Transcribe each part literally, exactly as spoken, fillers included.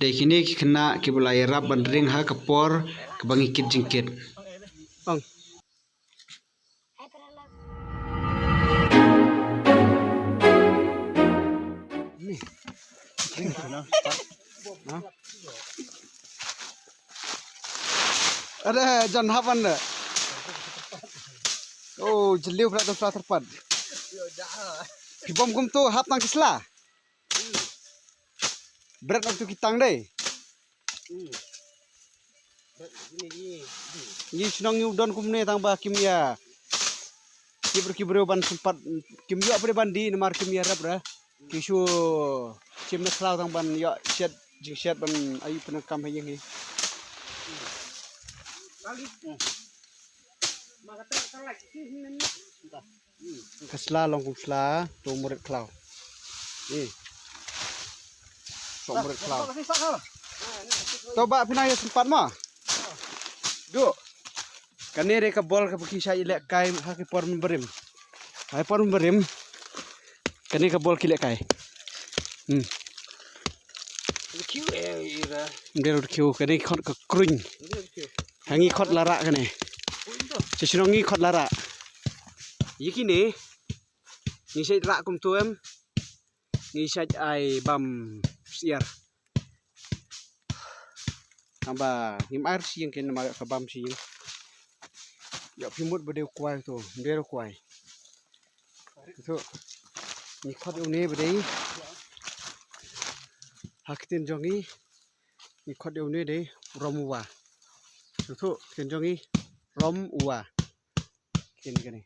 Dei kine ki khynnah kiba la ïarap ban ring ha ka por kaba ngi kit jingkit. Ong. Ada jan hap anda. Oh, jeliu pula tu sela terpat. Ki bom kum tu hap tang ki sela. Berat waktu kitang dei. Ngi shnong ngi u don kumne tang ba kim ïa. Ki briew ki briew ban sempat kim ïoh pre ban die namar kim ïarap re. Ki shu shim na khlaw tang ban ïoh shet jingshet ban ai pyndonkam ha ïing hi. Ka sla long kum sla to murit khlaw. Ih. To murit khlaw. To ba phi nang ïa sympat mo. Duk. Kane dei ka bol kaba ki shait lehkai ha ki por mynbarim. Ha ki por mynbarim. Kane ka bol ki lehkai. Hmm. Dei rud kiew kane khot ka kruiñ. Ha ngi khot la rah kane. Sha shnong ngi khot la rah. Ïa kine ngi shait rah kumto em. Ngi shait ai bam syiar. Tang ba ngim ai syiar ken namar ka bam syiar. Ïa phi mut ba dei u kwai to, dei u kwai. To ngi khot ïa une ba dei. Ha ktien jong ngi ngi khot ïa une dei rom uwa. To ktien jong ngi rom uwa. Ktien kane.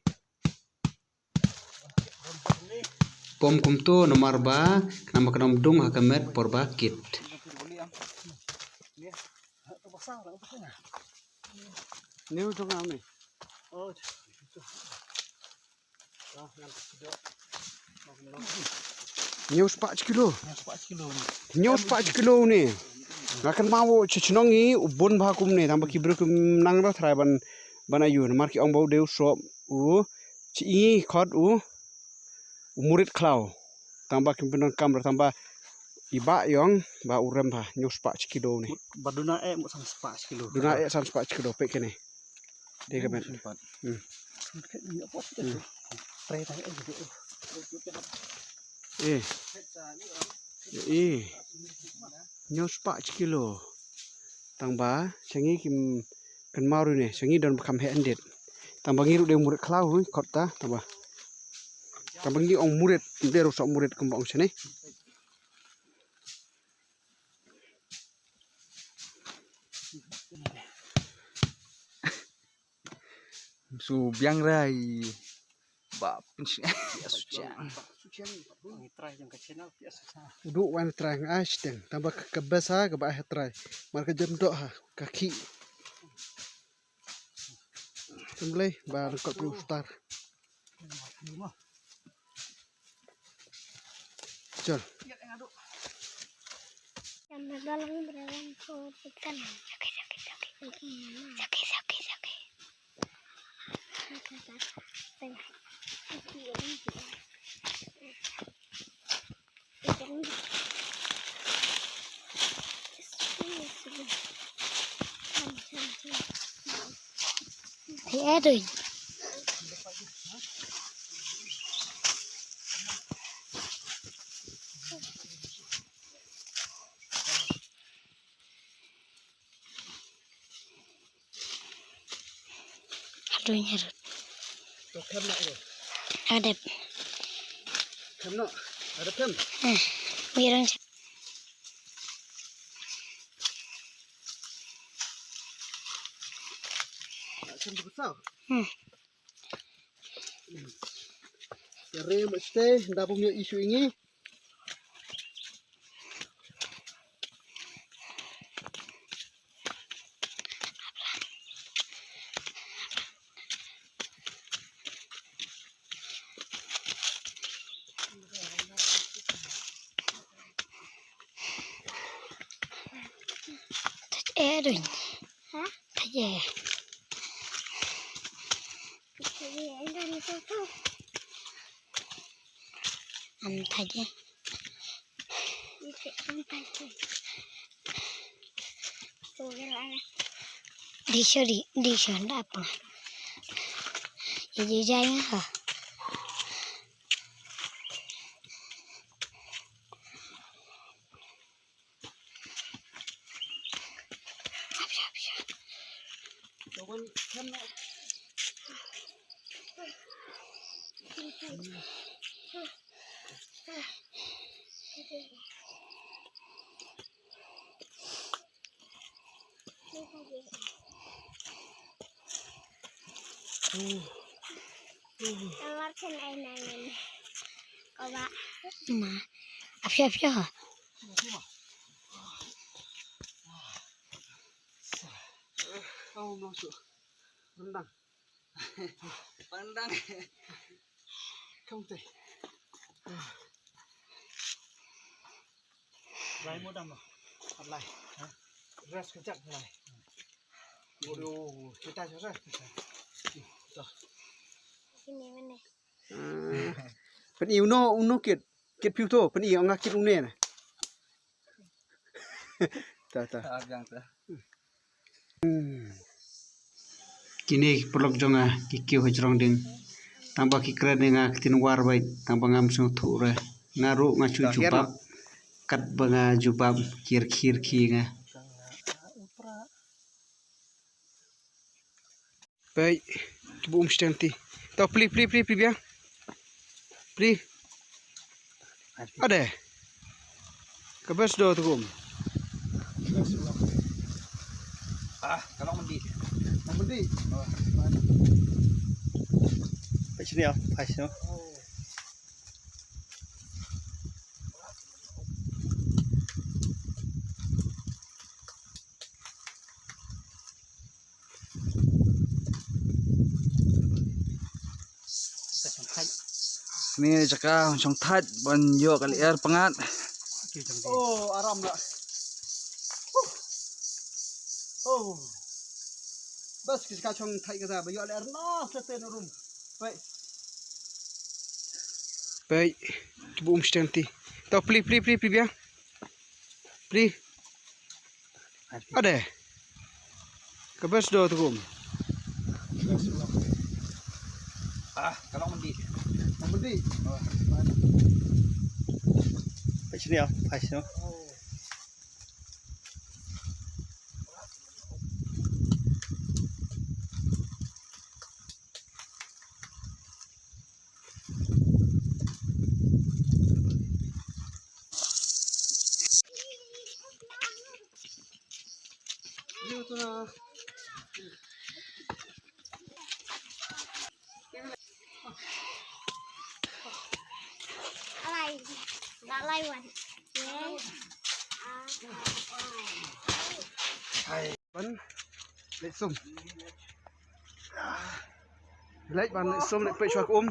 Pom kumto namar ba khnang ba khnang dung ha ka met por ba kit. New jong am ni. New spah kilo. New spah kilo ni. Nga kynmaw u chi chnong i u bun bha kumne tang ba ki briew kim nang ra trai ban ban ayu namar ki ong ba u dei u sop u chi i khot u u murit khlaw. Tang ba kim pyndonkam ra tang ba i ba yong ba u rem bha new spah chi kilo ne. Ba duna e mo san spah chi kilo. Duna e san spah chi kilo pe kene. Dei ka met. Hmm. Tre tang e. Eh. Eh. New spah chi kilo. Tang ba sha ngi kim kynmaw ru ne sha ngi don ba kham heh ndit. Tang ba ngi ru dei murit khlaw ru khot ta tang ba. Tang ba ngi ong murit dei ru sok murit kumba ong shane. Su biang rai. Ba pynshing. Pias suchiang. Ngi trai jong ka channel pias suchiang. Udu wan trai nga ai shiteng. Tang ba ka besa ka ba ai trai. Mar ka jem doh ha ka ki. Tumblei ba rengkot pru star. Chal. Hey, Edwin. Aduh, nyarut. To khem na ro. Adep. Khem no. Adep khem. Eh, mirang. Khem tu besar. Hmm. Yare mo stay, nda bum yo isu ingi. Edwin. Ha? Kaye. Kaye, enggak ni tu. Am thait eh. Di sori, di sori da apa? Ye ye jai ha. Ma, apia apia. Oh, masuk. Rendang. Rendang. Kamu teh. Lai mo dam mo. Lai. Ha? Rest kejap lai. Waduh, kita selesai. Tuh. Sini mana? Pyn-i uno, uno kit. Kit phi uto, pyn-i nga kit une na. Ta, ta. Kine ki paralok jong nga ki kiew ha jrong dieng. Tang ba ki kren ïa nga ktien War beit, tang ba ngam sngewthuh re. Nga ruh nga shu jubab. Kat ba nga jubab, ki rkhie rkhie nga. Peit, kiba um shiteng ti. To plie, plie, plie, plie biang. Plie. Ade. Ka best do tu kum. Ah, ka long mandi. Long mandi. Peit sini ah, peit sini. Kane jaka shong thait ban ïoh ka lyer pyngngad. Oh, aram la. Oh. Bas ki jaka shong thait kata ba ïoh lyer na sa te na rum. Peit. Peit, kiba um shiteng ti. To plie, plie, plie, plie biang. Plie. Ade. Ka best do tu kum. Ah, ka long mandi. Long mandi. Peit sini ah, peit sini. Alai. Alai wan. Ban leit sum. Leit ban leit sum, leit peit shuwa ka um.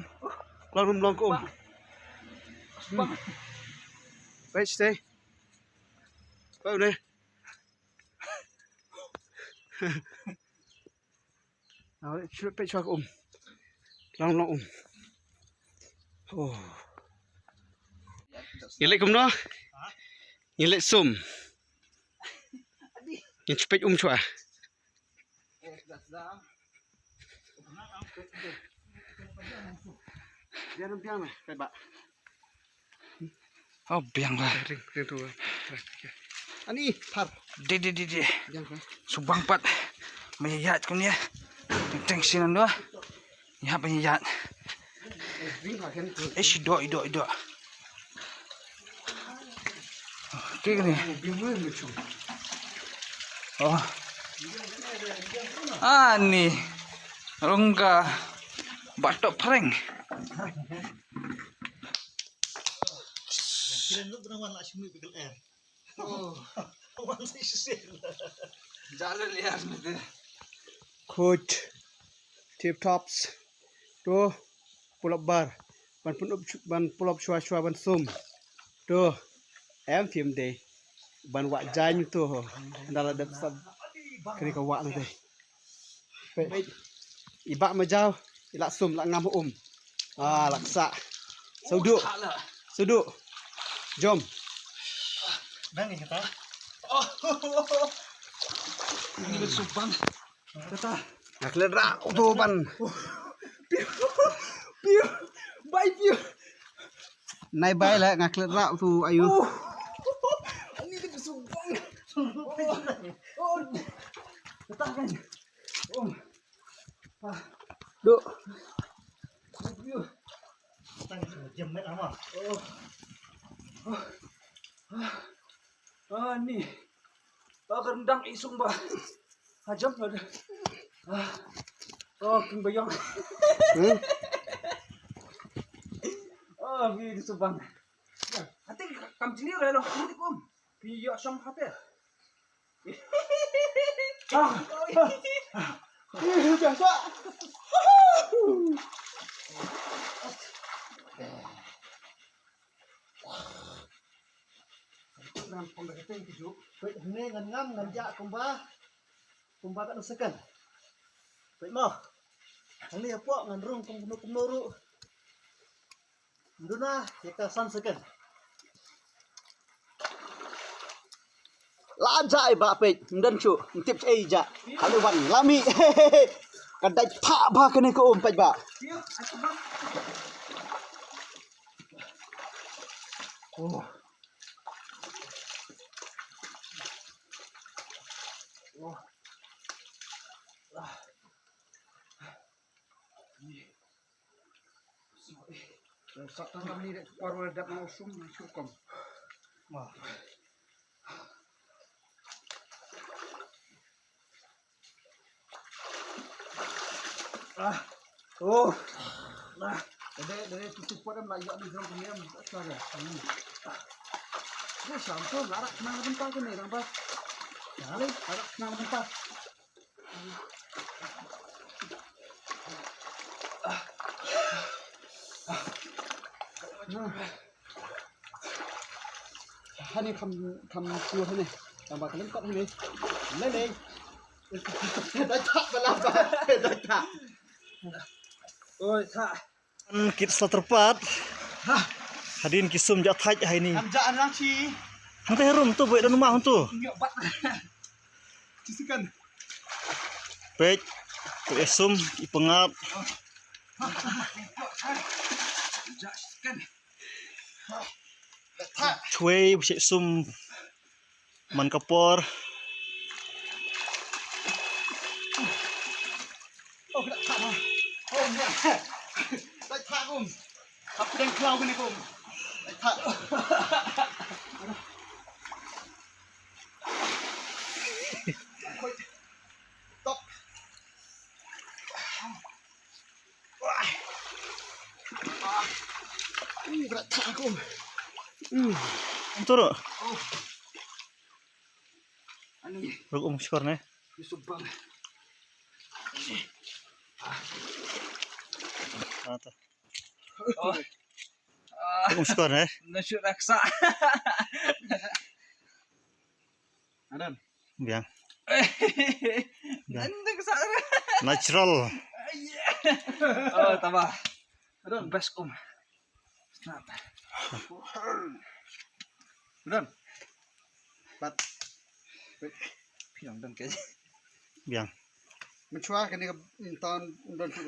Long um, long ka um. Hmm. Peit stay. Peit ne. Leit shu peit shuwa ka um. Long long um. Oh. Ngi leit kumno? Ngi leit sum. Ngi shu peit um shuwa. Oh, biang la. Ring, ring tu. Ani, thar. De, de, de, de. Biang la. Subang pat. Me ïaid kumne. Teng teng sien ando. Ïa, ba ïaid. Ring la kan tu. Eh, shi do, i do, i do. Kine. Oh. Ani. Rongga. Batok phareng. Khuid. Tip tops. To. Pull up bar. Ban pun up shu-, ban pull up shuwa shuwa ban sum. To. Em phim de. Ban wah jaiñ to. Nda la dep sab. Kane ka wah na de. Peit. I bah ma jaw. I la sum, la ngam um. Ah, la ksa. Sawduh. Sudu. Jom. Bang ni kata. Oh. Ini betul bang. Kata. Nga klet rah utu ban. Piu. Piu. Bai piu. Nai bai lah nga klet rah utu ayu. Oh. Ini betul bang. Oh. Kata kan. Oh. Duk. Tang jam met ama. Oh. Ah, ni. Ah, ka rendang isung ba. Hajam ada. Ah. Oh, king bayong. Hmm? Oh, bi di subang. Ati kam jini re lo. Ni kum. Bi yo sam hate. Ah, ah, ah. Ih, biasa. Ngan pom da ka teng ki ju. Peit hangne ngan ngam ngan jah kumba. Kumba ka na second. Peit mo. Hangne hapoh ngan rung kum kumno kumno ruh. Nduna, ïa ka san second. La jai ba peit, ym don shuh, ym tip ei ja. Kali wan, lami. Ka dai tha ba kane ka um peit ba. Oh. Oh. Ah. Sa tang kam ni dek paru dap na usum na sukom. Wah. Ah. Oh. Nah. Dede dede tutup pada melaju ni jong kami am tak saga. Hmm. Ni sampo larak kenang bentar ke ni nampak. Kali larak kenang bentar. Hani kham kham chu hani. Tang ba ka lem kot hani. Lele. Dai tak ba la ba. Dai tak. Oi, tak. An kit sa tyrpad. Hadien ki sum ja thait hai ni. Am ja an rang chi. Hangte harum tu boi dan rumah tu. Ngiok bat. Chi sikan. Peit. Ku esum i pengap. Ja sikan. Chwei bu sum. Man ka por. Oh, ka dak thak, ha. Oh, ka dak thak, kum. Hap deng khlaw kane, kum. Dak thak. Tok. Wah. Ah. Uh, ka dak thak, kum. Hmm. Turu. Oh. Ani. Ruk um skor ne. Yusuf bang. Ah, ta. Oh. Ah. Ruk um skor ne. Nasib raksa. Adan. Biang. Biang. Nanti ke sana. Natural. Oh, tambah. Adan. Best, um. Snap. Done. Pat. Wait. Biang done ke. Biang. Menchua kane ka ton done tu.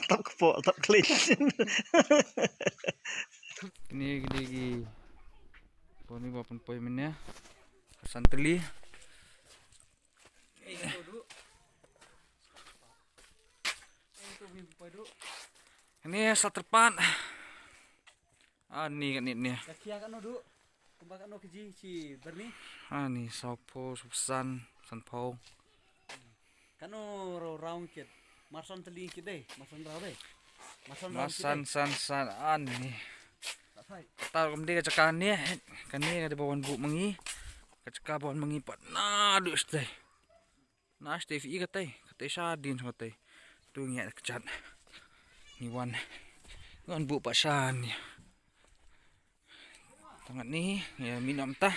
Tap kepo, tap clean. Kane kane ki. Kane ba pynpoi mynne. Ka san tylli. Kane sa tyrpad. Ani kane ne. Ka khia katno du? Kumba katno kiji chi byrni? Ani sawphew, sawphew san, sanphew. Katno raw, raw kit? Mar san tylli kit dei, mar san raw dei. Mar san raw kit dei. Mar san, san, san, ani. Kata kam dei ka jaka ne, kane ka dei ba wan buh ma ngi. Ka jaka ba wan ma ngi pat naduh shatei. Naduh shatei phi i katei, katei shadien sha katei. Tu ngi ïa kjat. Ngi wan. Ngi wan buh pat shane. Tang katne ngi ïa mih noh mynta.